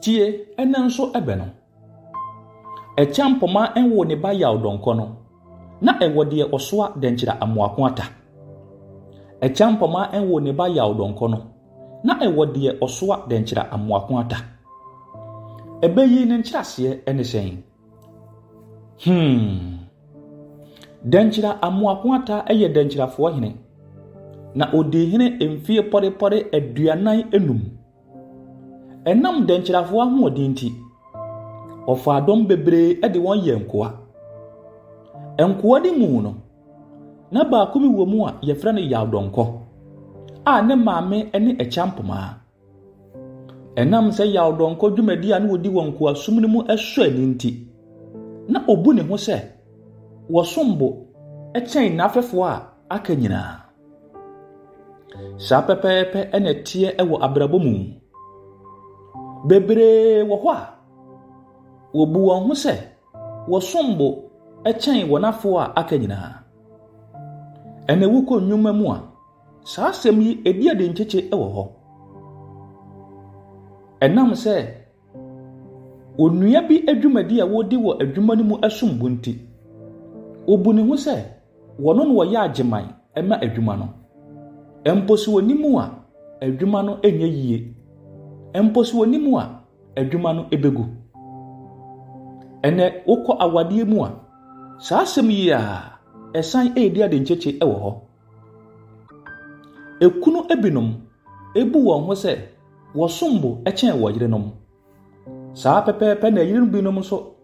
Tie, ɛnnɛ nso ɛbɛ no. Ɛkyampoma nwoo ne ba Yaw Dɔnkɔ no, na ɛwɔ deɛ ɔsoa Dɛnkyerɛ Amoako Ata. Ɛkyampoma nwoo ne ba Yaw Dɔnkɔ no, na ɛwɔ deɛ ɔsoa Dɛnkyerɛ Amoako Ata. Ɛbɛ yi ne nkyerɛaseɛ ne sɛn? Hmm. Dɛnkyerɛ Amoako Ata yɛ Dɛnkyerɛfoɔ hene, na ɔdii hene mfeɛ pɔrepɔre 45. Ɛnam dɛnkyerɛfoɔ ahoɔden nti, ɔfaa dɔm bebree de wɔn yɛɛ nkoa. Nkoa no mu no, na baako bi wɔ mu a wɔfrɛ no Yaw Dɔnkɔ a ne maame ne Akyampomaa. Ɛnam sɛ Yaw Dɔnkɔ dwumadi a na ɔdi wɔ nkoasom no mu sɔ ani nti, na ɔbu ne ho sɛ wɔsom bo kyɛn n'afɛfoɔ a aka nyinaa. Saa pɛpɛɛpɛ na ɛteɛ wɔ abrabɔ mu. Bebree wɔ hɔ a, wɔbu wɔn ho sɛ wɔsom bo kyɛn wɔn afo a aka nyinaa. Ɛnna wokɔ nnwuma mu a, saa asɛm yi edi adi nkyekye wɔ hɔ. Ɛnam sɛ onua bi adwumadi a wɔredi wɔ adwuma no mu som bo nti, obu ne ho sɛ Wɔno na wɔyɛ agyeman ma adwuma no. Mpo sɛ wɔnni mu a, adwuma no nyɛ yie. Mpo sɛ wɔnni mu a, adwuma no bɛgu. Ɛnɛ wokɔ awadeɛ mu a, saa asɛm yi a ɛsan redi ade nkyekye wɔ hɔ. Ekunu binom bu wɔn ho sɛ wɔsom bo kyɛn wɔn yerenom. Saa pɛpɛɛpɛ na yerenom binom nso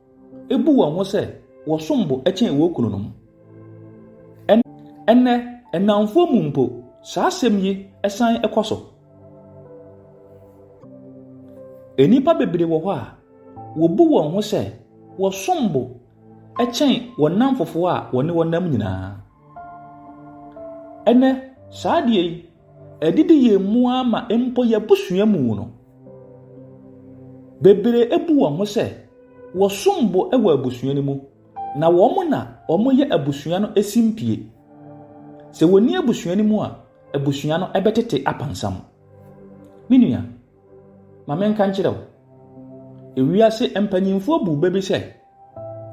bu wɔn ho sɛ wɔsom bo kyɛn wɔn kununom. Ɛnnɛ, nnamfoɔ mu mpo, saa asɛm yi san kɔ so. Nnipa bebree wɔ hɔ a, wɔbu wɔn ho sɛ wɔsom bo kyɛn wɔn nnamfofoɔ a wɔne wɔn nam nyinaa. Ɛnnɛ, saa adeɛ yi, ɛdidi yɛn mu ara ma mpo yɛn abusua mu no, bebree bu wɔn ho sɛ wɔsom bo wɔ abusua no mu, na wɔn na wɔyɛ abusua no simpie. Sɛ wɔnni abusua no mu a, abusua no bɛtete apansam. Me nua, ma menka nkyerɛ wo, ewiase mpanyimfoɔ bu bɛ bi sɛ,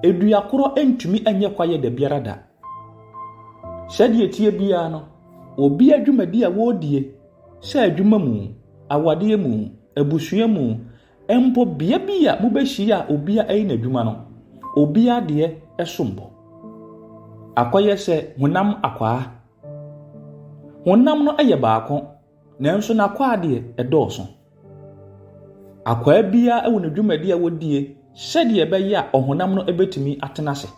Dua korɔ ntumi nyɛ kwaeɛ da biara da. Sɛdeɛ ɛteɛ biara no, obiara dwumadi a wɔredie, sɛ adwuma mu, awadeɛ mu, abusua mu, mpo bea bi a mobɛhyia a obiara ɛyɛ n'adwuma no, obiara deɛ som bo. Akɔyɛ sɛ honam akwaa. Honam no yɛ baako, nanso n'akwaa deɛ ɛdɔɔso. Akwaa biara wɔ ne dwumadi a wɔdie sɛdeɛ ɛbɛyɛ a ɔhonam no bɛtumi atena ase.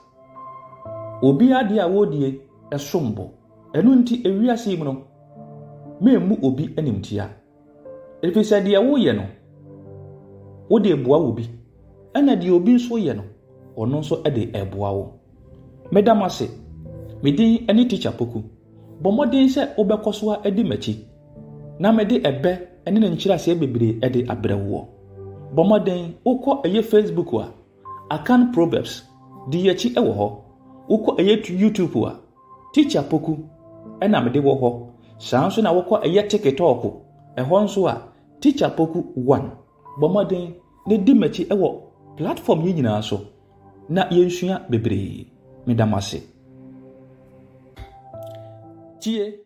Obiara deɛ a wɔredie som bo. Ɛno nti ewiase yi mu no, memmu obi animtia. Ɛfiri sɛ deɛ woyɛ no, wode reboa obi, ɛna deɛ obi nso yɛ no, ɔno nso de reboa wo. Meda mo ase. Me din ne Teacher Poku. Bɔ mmɔden sɛ wobɛkɔ so adi m'akyi na mede ɛbɛ ne ne nkyerɛaseɛ bebree de abrɛ woɔ. Bɔ mmɔden wokɔ ɛyɛ Facebook a, Akan Proverbs, di yɛn akyi wɔ hɔ. Wokɔ ɛyɛ YouTube a, Teacher Poku na mede wɔ hɔ. Saa nso na wokɔ ɛyɛ TikTok, ɛhɔ nso a, Teacher Poku 1. Bɔ mmɔden na di m'akyi wɔ platform yi nyinaa so na yɛnsua bebree. Meda mo ase. Tie!